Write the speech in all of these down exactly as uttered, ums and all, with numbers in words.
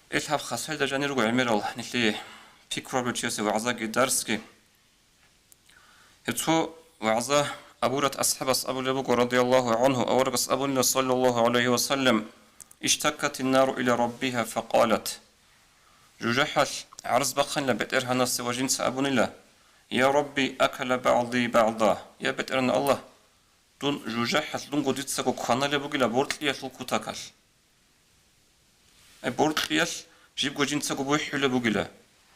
Ил гьаб хасалда жанир руго гӀемерал нилъее пикру гьабулев чиясе вагӀзаги дарсги. Гьеб цо вагӀза Абу Гьурайрат асхӀабас абулеб буго, радияллагьу гӀангьу, аварагас абунила, саллаллагьу гӀалайгьи ва саллам: «Иштаккатин нару иля раббигьа факъалат». ЖужахӀалъ гӀарз бахъанила БетӀергьанасе ва жинца абунила: «Я Рабби, акала багӀди багӀда». Я БетӀергьан Аллагь, дун жужахӀалъ дунго дицаго кваналеб бугила боркьиялъул кутакалъ. Ай, боркьиялъ жибго жинцаго бухӀулеб бугила,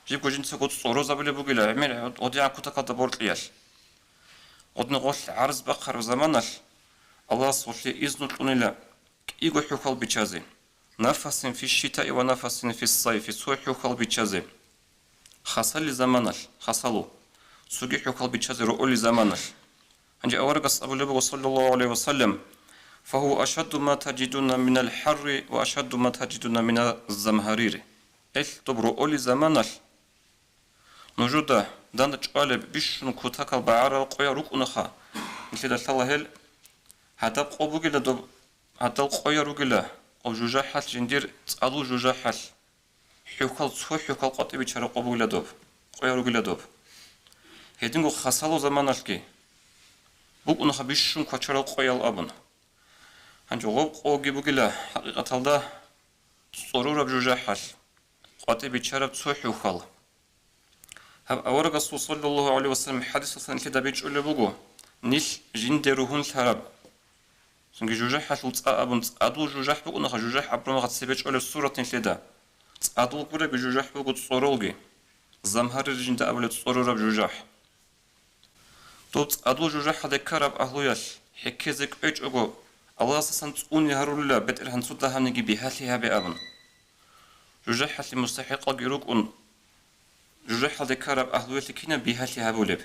жибго жинцаго цӀорозабулеб бугила, гӀемер гьодигӀан кутакалда боркьиялъ. Гъодин гъолъ гӀарз бахъараб заманалъ Аллагьас гъолъие изну кьунила кӀиго хӀухьал биччазе: «Нафасин фи шитаи ва нафасин фи сайфи», цо хӀухьал биччазе. Хасали заманалъ, хасалу, цоги хӀухьал биччазе роъоли заманалъ. Гьанже аварагас абулеб буго, саллаллагьу гӀалайгьи ва саллам: «Фагьува ашадду ма таджидуна минал хӀарри ва ашадду ма таджидуна мина замгьарир». Эл доб роъоли заманалъ нужуда дандчӀвалеб бищун кутакал багӀарал къоял рукӀунаха, нилъеда лъала гьел гьадаб къо бугила доб, гьадал къоял ругила, гъоб жужахӀалъ жиндир цӀалул жужахӀалъ. ХӀухьал, цо хӀухьал къватӀибиччараб къо бугила доб, къоял ругила доб. Гьединго хасалу заманалъги букӀунаха бищун квачарал къоял абун. Гьанже гъоб къоги бугила, хӀакъикъаталда, цӀорураб жужахӀалъ къватӀибиччараб цо хӀухьал. Гьаб аварагасул, саллаллагьу гӀалайгьи ва саллам, хӀадисалъан нилъеда бичӀчӀулеб буго, нилъ жинде ругьунлъараб. Цинги жужахӀалъул цӀа абун, цӀадул жужахӀ букӀунаха, жужахӀ абураб мехалъ цебе чӀолеб сурат нилъеда. ЦӀадул гуреги жужахӀ буго цӀоролги. Замгьарир жинда абулеб цӀорураб жужахӀ. Доб цӀадул жужахӀалде ккараб агьлуялъ хӀеккезе кӀвечӀого, Аллагьасдасан цӀуне гьарулила БетӀергьан цо дагьабниги бигьалъи гьабе абун. ЖужахӀалъе мустахӀикъалги рукӀун, жужахӀалде ккараб агьлуялъе кинаб бигьалъи гьабулеб?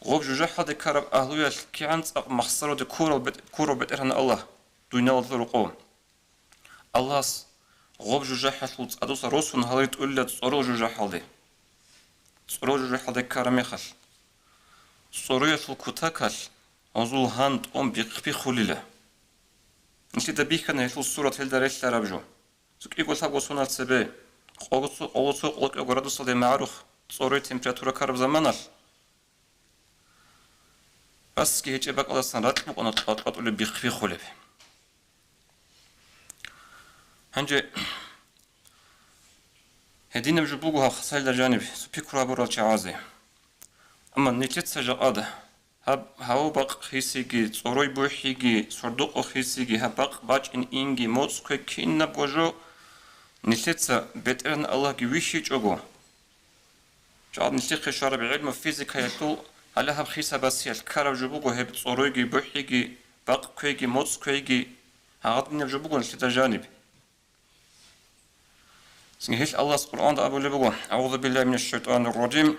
Гъоб жужахӀалде ккараб агьлуялъ кигӀан цӀакъ махсароде ккурал бетӀ-, ккурав БетӀергьан Аллагь дуниялалда рокъов. Аллагьас гъоб жужахӀалъул цӀадуса росун гьалар тӀулила цӀорол жужахӀалде. ЦӀорол жужахӀалде ккараб мехалъ, цӀороялъул кутакалъ гьозул гьан тӀун бихъ-бихъулила. Нилъеда бихьана гьелъул сурат гьелда релълъараб жо. КӀиго лъабго сонал цебе, къоло цо, къоло цо, къоло кӀиго градусалде магӀарухъ цӀорой температура ккараб заманалъ, басги гьечӀеб бакӀалдасан ракь букӀана кьа-, кьатӀулеб бихъ-бихъулеб. Гьанже гьединаб жо буго гьаб хасалда жаниб цо пикру гьабурал чагӀазе. Амма нилъеца жакъа гьаб гьаву бакъ хисиги, цӀорой бухӀиги, сордо-къо хисиги, гьаб бакъ бачӀин инги, моцӀ кквей кинабго жо нилъеца БетӀергьан Аллагьги вихьичӀого, жал нилъехъе щвараб гӀелму физикаялъул гьале гьаб хисабасиялъ ккараб жо буго гьеб цӀоройги, бухӀиги, бакъ кквейги, моцӀ кквейги, гьагъадинаб жо буго нилъеда жаниб. Цинги гьелъ Аллагьас Къуръанда абулеб буго: «АгӀузу биллагьи минаш шайтанир ражим.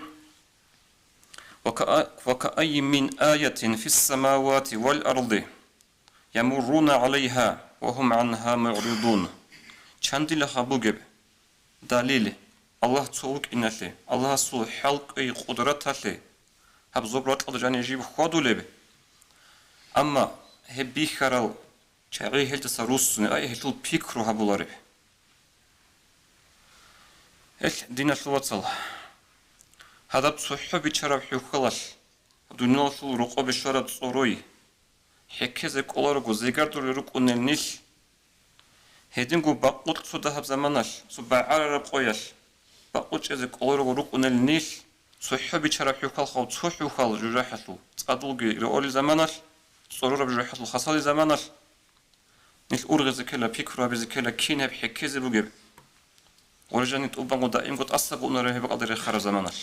Ва ка-, ва кааййин мин аятин фис самавати вал арди ямурруна гӀалайгьа ва гьум гӀангьа мугӀридун». Чандила гьаб бугеб далил, Аллагь цо вукӀиналъе, Аллагьасул хӀалкӀи къудраталъе, гьаб зоб-ракьалда жаниб жиб хьвадулеб. Амма гьеб бихьарал чагӀи гьелдаса руссуни, ай, гьелъул пикру гьабулареб. Гьелъ, диналъул вацал, гьадаб цохӀо биччараб хӀухьалалъ, дуниялалъул рокъобе щвараб цӀорой, хӀеккезе кӀоларого зегардулел рукӀунел нилъ, гьединго бакъулъ цо дагьаб заманалъ, цо багӀарараб къоялъ, бакъулъ чӀезе кӀоларого рукӀунел нилъ, цохӀо биччараб хӀухьал хав цо хӀухьал жужахӀалъул, цӀадулги роъолел заманалъ, цӀорураб жужахӀалъул хасалил заманалъ, нилъ ургъизе ккела, пикру гьабизе ккела, кин гьеб хӀеккезе бугеб. Гъоржани тӀубанго даимго тӀасаб унарев гьеб бакӀалде рехараб заманалъ.